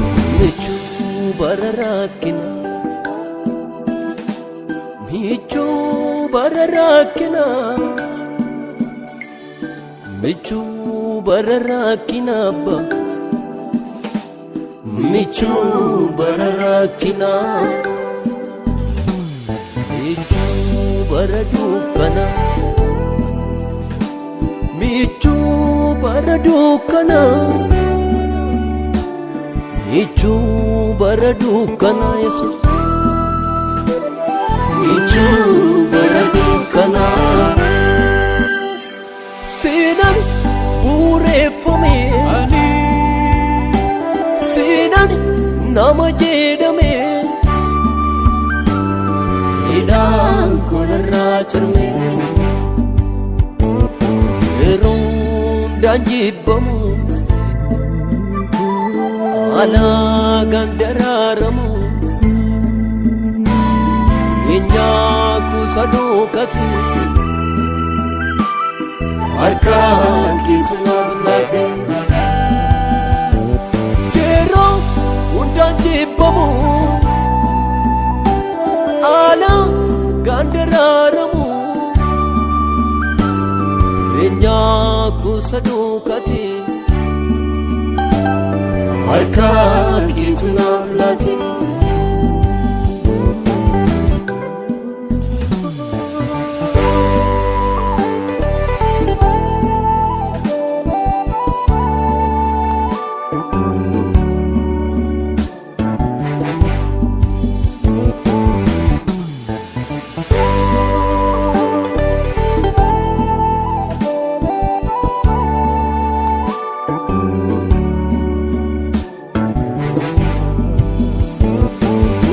Michuu bara rakkinaa, michuu bara rakkinaa, michuu bara rakkinaa abba, michuu bara rakkinaa, michuu bara dukkanaa, michuu bara dukkanaa. Michuu bara dukkanaa Yesuus. Michuu bara dukkanaa. Seenaan bu'uureffame. Ani Seenaan nama jedhame. Hidhaan konarraa cirme. Yeroo hundaan jibbamu. Alaagaan daraaramu. Eenyaa kuusa dhokatu. Harkaan keetu naaf laate. Yeroo hundaan jibbamu. Alaagaan daraaramu. Eenyaa kuusa dhokate. Harkaan keetu naaf laate.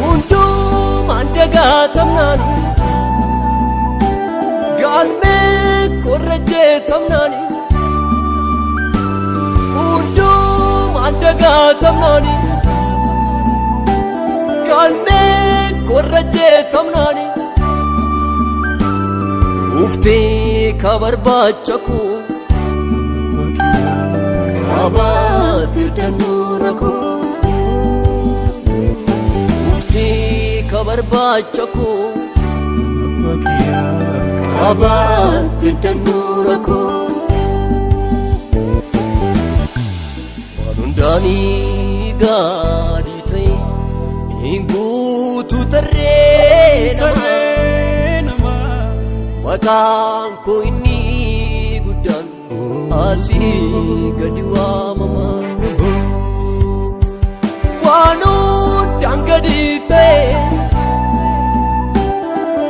Hundumaan dagaatamnaan galmee korra jeetamnaan hundumaan dagaatamnaan galmee korra jeetamnaan uftee ka barbaacha koo qabaate dannuura koo. Uftee ka barbaacha koo abbaa kiyyaa qabaate dannuura koo. Waan hundaanii gaarii ta'e hin guutuu tarree namaa. Tarree namaa Maqaan koo inni guddaan asii gadi waamama. Waan hundaan gadi ta'e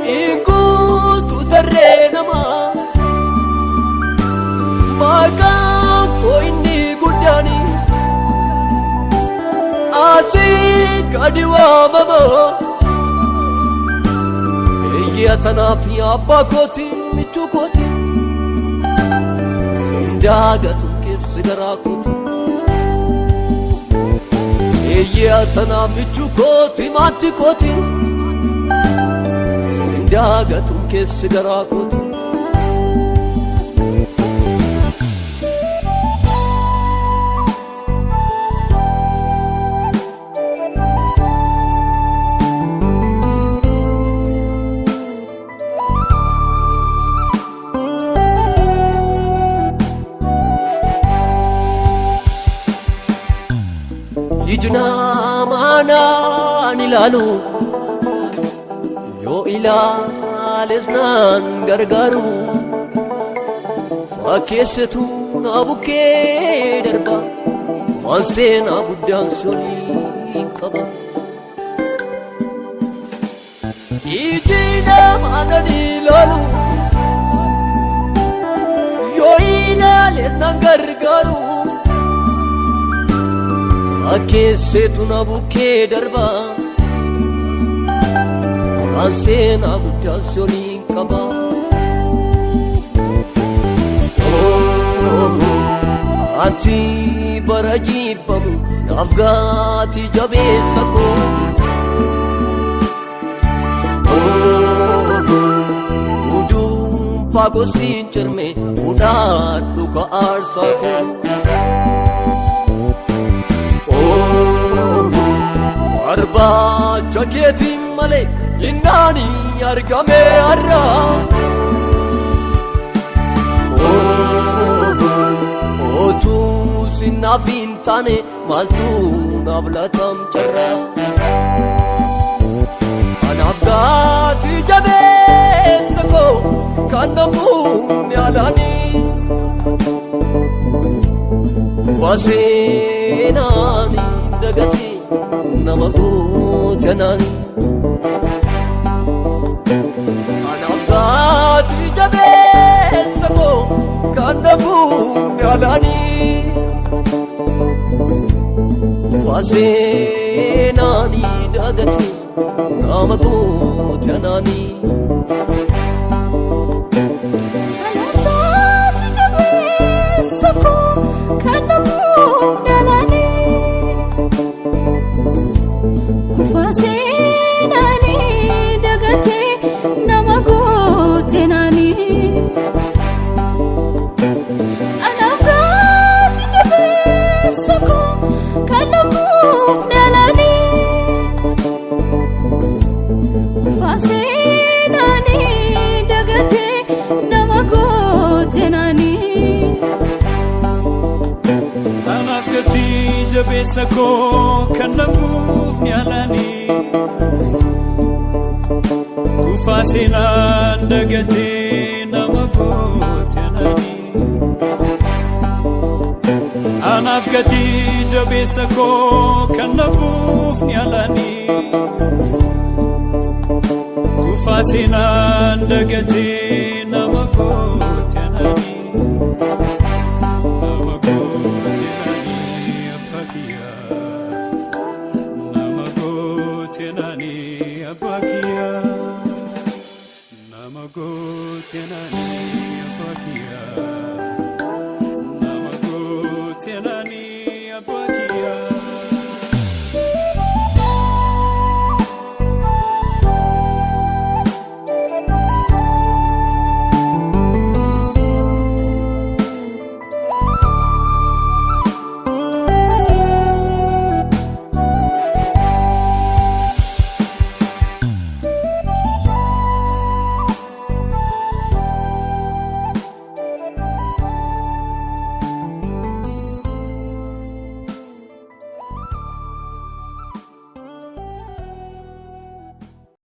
hin guutuu tarree namaa. Maqaan koo inni guddaan asii gadi waamama. Eeyyaa tanaaf abbaa kooti michuu kooti. Sindaagatu keessi garaa kooti. Eeyyaa tanaaf michuu kooti maatti kooti. Sindaagatu keessi garaa kooti. Iji namaa naan ilaalu yoo ilaales naan gargaaru fakkeessitu na bukkee darba. Waan seenaa guddaan suni qaba. Iji namaa nan ilaalu yoo ilaale nan gargaaru. Akkeesseetu na bukkee darba. Waan seenaa guddaan suni qaba. Anti bara jibbamu naaf gaati jabeessa koo. Uduunfaa gosiin cirme fuudhaan dhuka aarsaa koo. Barbaacha keetiin malee innaani argame har'a. Otuu sinnaaf hin taane maaltu naaf laatam carra. Anaaf gaati jabeessa koo kan namoonni alaanii. Faseenaan dagate nama gootanaan. Anaaf gaati jabeessa koo kan namoonni alaanii. Faseenaan dagate nama gootanaan. Anaaf jabeessa koo kan namoonni alaanii. Kufaa seenaanii dagatee nama gootenaanii. Anaaf gaati jabeessa koo kan lubbuuf dhalaanii. Kufaa seenaanii dagatee nama gootenaanii. Anaaf gatii jabeessa koo kan lubbuuf yaalanii. Kufaa seenaan dagatee nama gootenanii. Anaaf gatii jabeessa koo kan lubbuuf yaalanii. Kufaa seenaan dagatee nama gootenanii. Nama gootenanii abbaa kiyyaa. Nama gootenanii abbaa kiyyaa. Nama gootenanii.